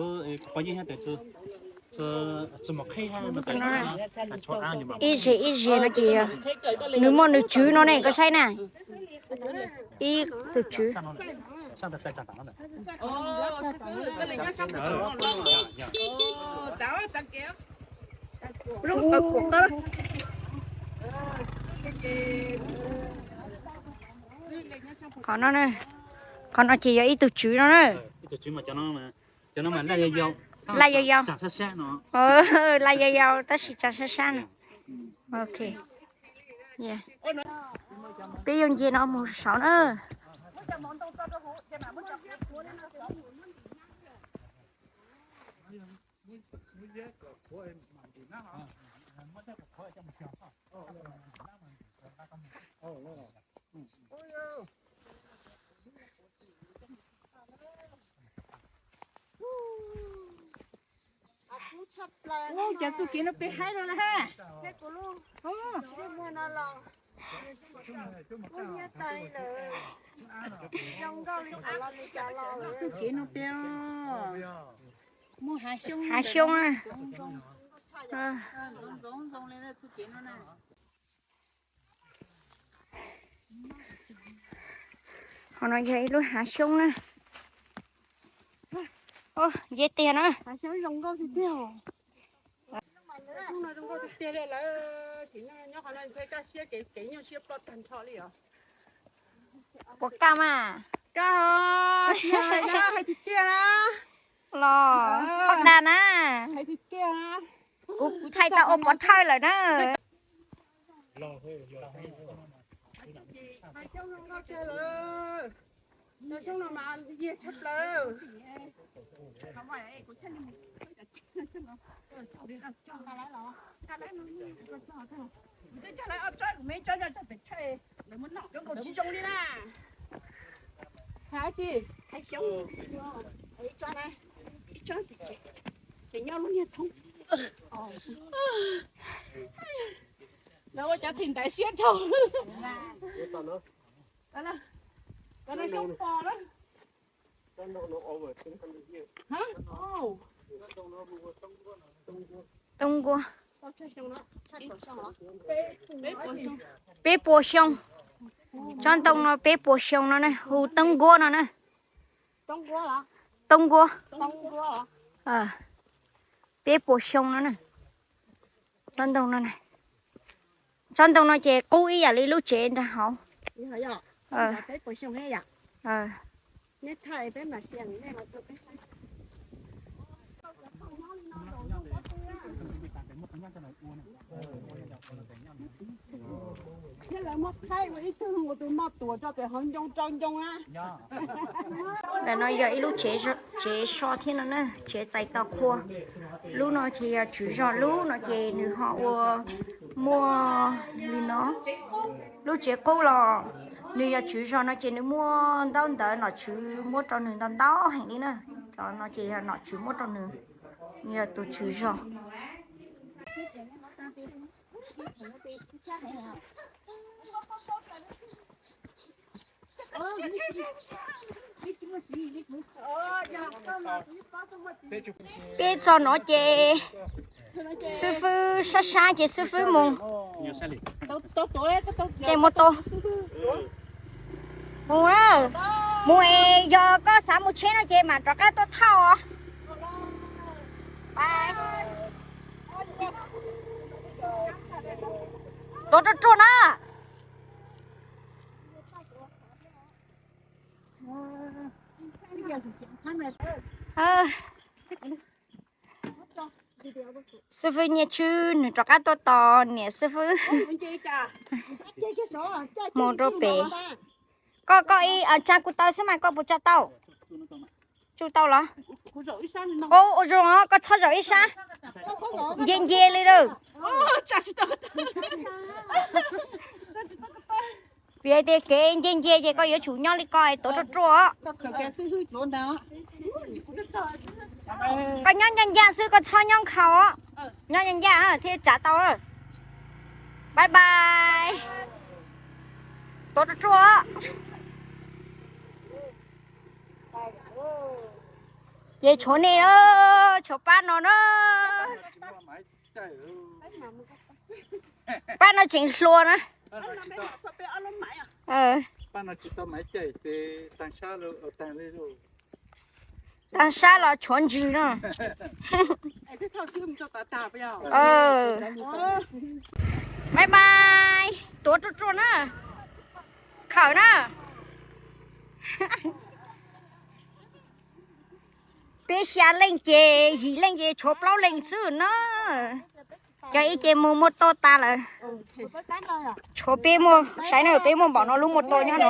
poj yeej nyob ces tsis mus qheb no ces ib zeg ib zeg no ces yog nws muaj nws tswv no ne, koj saib na. Ib tug tswv. Qhov no, qhov no ces yog ib tug tswv no na. Laj yau yau, laj yau yau tab sis tsav sab sab na. Ok. Peb yuav nce no mus saud na. Ua cov txuj kev no pem haib no na ha. Txuj kev no pem muaj hav xyoob, hav xyoob na. Qhov no yog ib lub hav xyoob na. Nce tiag na. Hav xyoob zoo nkauj tiag tiag. Zoo nkauj tiag tiag li lawm. Tsis nyob qhov no ntshe kaj siab kev nyuaj siab ploj tag nrho li os. Puas kaj mas? Kaj os, hais tiag tiag na. Los txhob dag na. Hais tiag tiag na. Kuv thaij tau ua pov thawj lawm na. Hav xyoob zoo nkauj tiag lawm. Cov xyoob no mas yiag tshaj plaws. Kuv twb coj lawv ob tsob, kuv me tsob nyob tsob pem tsheb, lawv muab noj cov nkaus tsis zoo li na. Hais tsis, hais xyoob, ib tsob na, ib tsob ces nyob lub niag thoob. Lawv ua cov thim ntaiv siab dhau. Cov no xyoob pos na. Toob nkuab. Peb puas xyoo. Tsob ntoo no peb puas xyoo no na, hu toob nkuab no na. Toob nkuab. Peb puas xyoo no na. Tsob ntoo no na, tsob ntoo no ces qub ib yam li lub tsev nram hauv. Thiab lawv muab thaij ua ib tug tus moj tuam tso pem hauv ncoo rau ncoo na. Ntawm no yog ib lub tsev, tsev so thiab no na, tsev txais tos qhua. Lub no ces yog tswv zos, lub no ces nws ho ua muaj li no. Lub tsev qub los nws yog tswv zos no ces nws muaj ntaub ntawv nom tswv muab rau nws ntau ntau heev li na. Cov no ces yog nom tswv muab rau nws, nws yog tus tswv zos. Peb txog no ces xib fwb sab sab ces xib fwb mus. Ces mus tos, mus na, mus es yog koj xav mus tsheb no ces mam rov qab tuaj thauj os. Tuav ruaj ruaj na. Xib fwb Nyiaj Tswb nws rov qab tuaj tos niam xib fwb mus rau pem. Koj, koj ib tsa kuv taw xwb mas koj puas tsa tau? Tsuj tau los? Ua zoo os, koj txhob zaum ib sab. Nce nce li lawm. Vim hais tias kev nce nce ces koj yuav tsum nyob li ko es tuav ruaj ruaj os. Koj nyob ncaj ncaj xwb, koj txhob nyob nkhaus os. Nyob ncaj ncaj thiaj tsa tau. Bye bye. Tuav ruaj ruaj os. Ces tshuav nej na, tshuav pab no na. Pab no tseem hluas na. Taag sab los tshuav ntsws no. Bye bye, tuav ruaj ruaj na, khawm na. Peb xya leej ces yim leej ces tshuav plaub leej xwb na. Cov ib ces mus muaj tau tas lawm. Tshuav peb muaj, saib na, peb muaj npaum no lub muaj tau nyob no.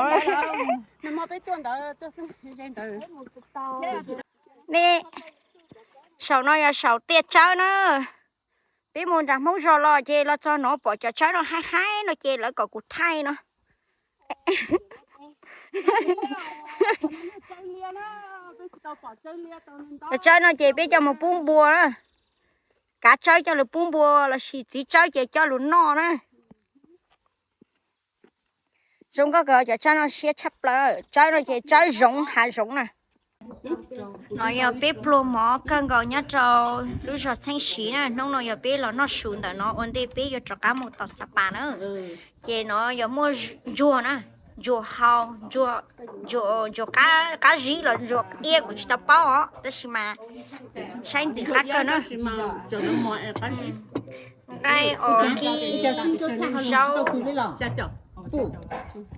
Nej, saum no yog saum tiaj tsawb na. Peb mus nram Hmoob zos los ces los txog no pom cov tsawb no haib haib no ces lawv kom kuv thaij no. Cov tsawb no ces peb coj mus pub npua na. Kav tsawb coj lug pub npua lossis txiv tsawb ces coj lug noj na. Zoo nkauj kawg, cov tsawb no siab tshaj plaws. Tsawb no ces tsawb zoov hav zoov na. No yog peb pluag mov kawg nkaus nyob rau lub zos Txheeb Siv na. Hnub no yog peb los noj su ntawm no ua ntej peb yuav rov qab mus tom Xa Pas na. Ces no yog muaj ntsuag na, ntsuag hau, ntsuag qab zib los ntsuag iab kuv tsis tau paub os, tab sis mas saib ntxim qab kawg na. Nqaij os, kib, zaub,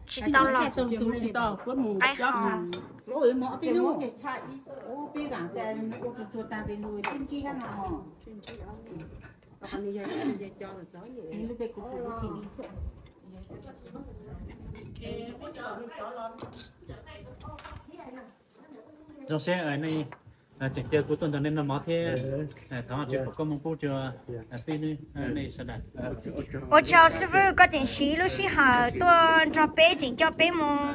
tsis tau los, nqaij hau. Zoo seb tseem cia kuv tuaj nrog nej noj mov thiab thov Tswv foom koob hmoov pub rua xib hwb nej sawv daws. Ua tsaug xib fwb, koj tseem siv lub sij hawm tuaj nrog peb, tseem coj peb mus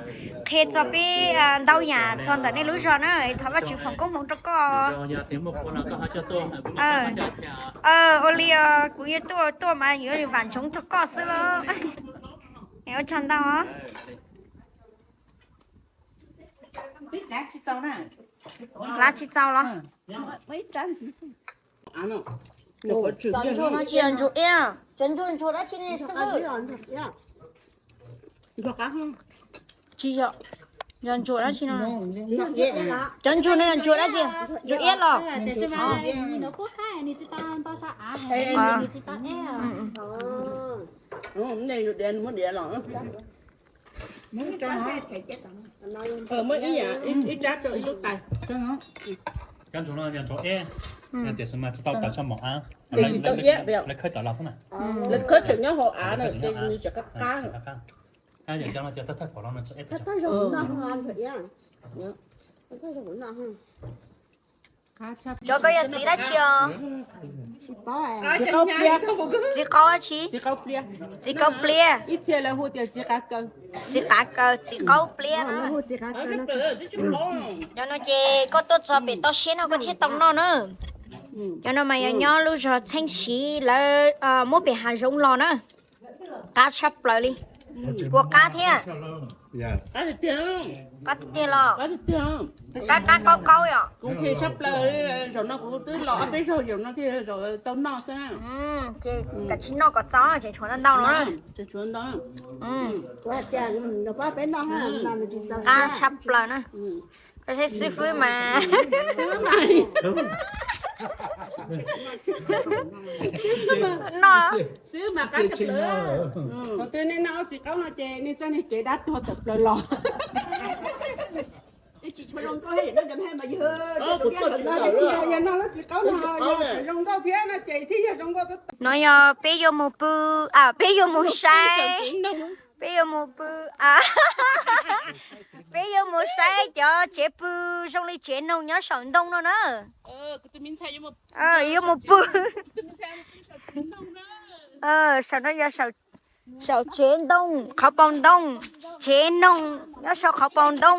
qhia txog peb ntau yam txog ntawm nej lub zos na. Thov Vajtswv foom koob hmoov rau koj. Ua li os, kuv yuav tuaj tuaj mas yuav vam ntsoov txog koj xwb lauj. Ua tsaug ntau. Lav tsis txaus los? Cov ntsuag no tsis yog ntsuag iab, cov ntsuag ntsuag dab tsi ne xib fwb? Tsis yog. Yog ntsuas dab tsi no? Cov ntsuas no yog ntsuas dab tsi? Ntsuas iab los? Muab ib, ib rab rau ib lub tais. Cov ntsuas no yog ntsuas iab, tiam sis mas tsis tau tawm txog mom av. Lawv khawb tawm los xwb na. Lawv khawb tseem nyob hauv av na, ces nws tseem qab qab. Yog cov no ces thawj thawj pom no tsis eb. Cov koj yog txiv dab tsi os? Txiv qaub dab tsi? Txiv qaub pliab. Txiv qav kaws, txiv qaub pliab na. Cov no ces koj tuaj txog pem toj siab no koj thiaj tau noj na. Cov no mas yog nyob lub zog Txheej Siv lawv muab pem hav zoov los na. Qab tshaj plaws li. Puas qab thiab? Qab tiag los? Qab qab qaub qaub yom? Ces kav tsij noj kom txaus, tseem tshuav ntau ntau no na. Qab tshaj plaws na. Koj saib xib fwb mas. No. Txiv qaub no ces nej txoj niag kev dab tuag tawm plaws los. Yog no lub txiv qaub no yog zoo nkauj thiab no ces thiaj yog zoo nkauj. No yog peb yuav mus pw, peb yuav mus saib, peb yuav mus pw, peb yuav mus saib cov tsev pw zoo li tsev noog nyob saum ntoo no na. Yuav mus pw. Saum no yog saum tsev ntoo, qhov paus ntoo, tsev noog nyob saum qhov paus ntoo.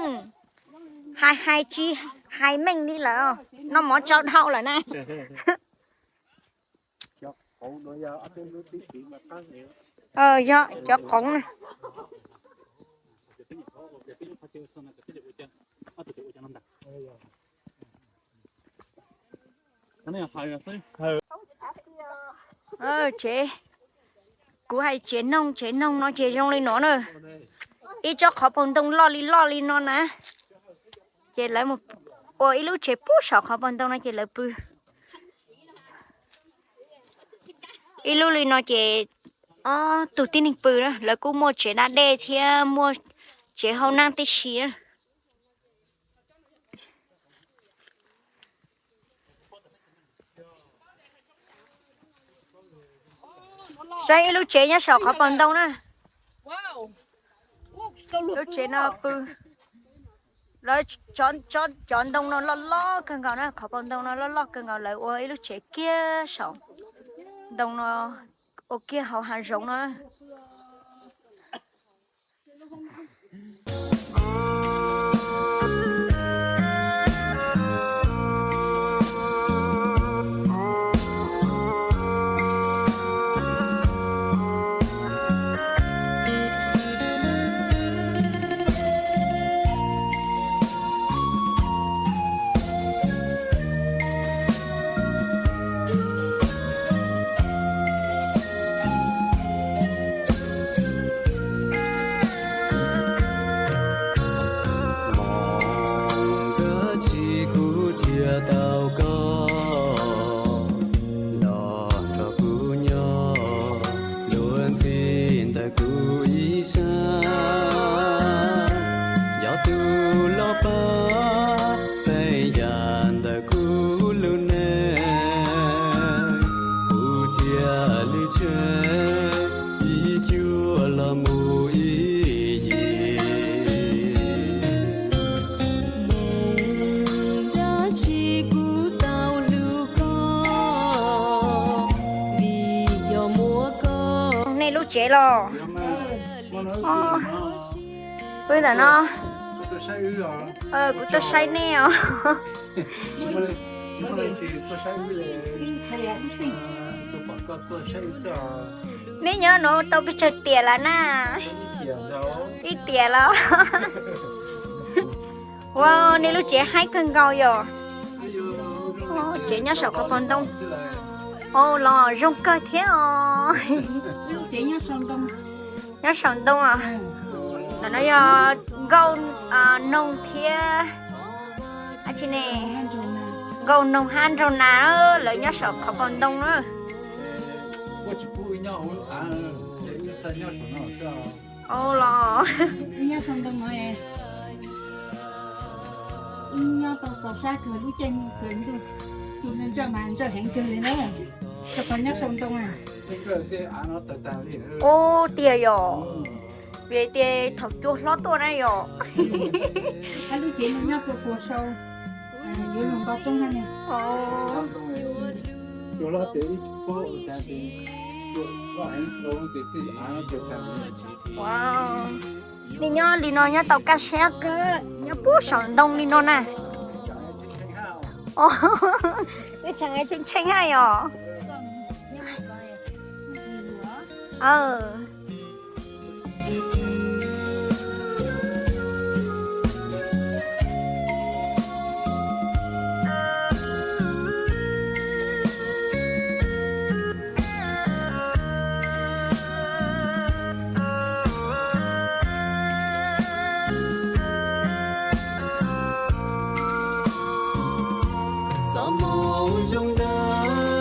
Hais hais tsis hais meej li lawm, noj mov tsau dhau lawm na. Yog cov qoov na. Tsev, kuv hais tsev noog, tsev noog no ces zoo li no na. Ib tsob qhov paus ntoo loj li loj li no na. Ces lawv mus ua ib lub tsev pub saum qhov paus ntoo no ces lawv pw. Ib lub li no ces ob tug tib neeg pw na, lawv kuj muaj tsev da dej thiab muaj tsev hauj neeb tib si na. Saib ib lub tsev nyob saum qhov paus ntoo na. Lub tsev no pw, lawv cov ntoo no loj loj kawg nkaus na, qhov paus ntoo no loj loj kawg nkaus, lawv ua ib lub tsev kiag saum ntoo no, ua kiag hauv hav zoov no. Mus dab tsi kuv thiaj tau koj, los nrog kuv nyob luag ntxhi ntawm kuv ib sab. Yog tus los pab peb yam ntawm kuv lub neej, kuv thiaj li tseg ib cuab los mus ib yim. Dab tsi kuv tau hlub koj, vim yog muaj koj. Nej lub tsev los? Pw ntawm no. Kuv tuaj saib nej os. Nej nyob no tau pes tsawg tiam lawm na? Ib tiam los? Ua nej lub tsev haib kawg nkaus yom. Tsev nyob saum qhov paus ntoo. Los zoo kawg thiab os. Nyob saum ntoo os. Ntawm no yog Nkauj Noog thiab, a tsi ne, Nkauj Noog hab Nraug Nas, lawv nyob saum qhov npoo ntoo na. Ua los, nyob tau txaus sab kawg lub caij nyoog kawg ntuj, tus ntsawj mas ntsawj heev kawg li na, rau qhov nyob sau ntoo. Ua tiag yom, vim tias thaum cua hlob tuaj na yom. Lub tsev nyob rau puag sau, yuav luag nto roob na. Nej nyob li no nyob tau kaj siab kawg, nyob puag saum ntoo li no na. Tshee tshee haj yom. Txoj moo zoo dawb